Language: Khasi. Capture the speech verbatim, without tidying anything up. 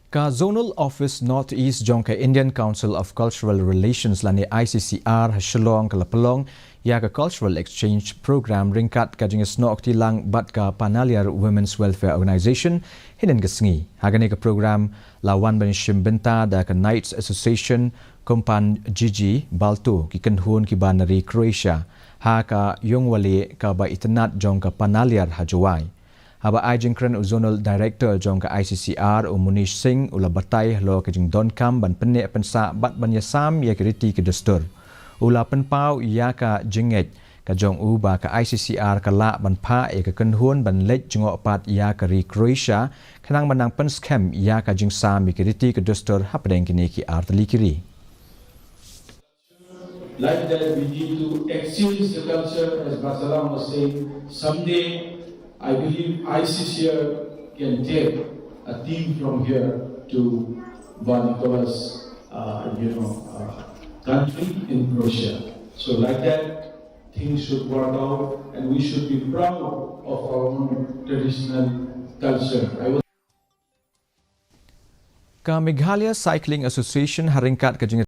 Ka Zonal Office North East jong ka Indian Council of Cultural Relations lane I C C R ha Shillong ka la pynlong ïa ka Cultural Exchange Program ryngkat ka jingïasnoh kti lang bad ka Panaliar Women's Welfare Organization hynnin ka sngi. Ha kane ka program la wan ban shim bynta da ka Knights Association, Kumpan Jiji Balto, ki kynhun kiba na ri Croatia, ha ka Yungwali kaba itynnad jong ka Panaliar ha Jowai. Haba ai jingkren u Zonal Director jong ka I C C R u Munish Singh u la batai halor ka jingdonkam ban pynneh pynsah bad ban ïasam ïa ki riti ki dustur. U la pynpaw ïa ka jingngeit ka jong u ba ka I C C R ka lah ban phah ïa ka kynhun ban leit jngoh pat ïa ka ri Croatia khnang ban nang pynskhem ïa ka jingsam ïa ki riti ki dustur hapdeng kine ki artylli ki ri. Like that, we need to exchange the culture, as Basalam was saying. Someday, I believe I C C R can take a team from here to Van Nicholas, uh, you know, uh, country in Croatia. So, like that, things should work out, and we should be proud of our own traditional culture. I was Ka Meghalaya Cycling Association ha ryngkat ka jing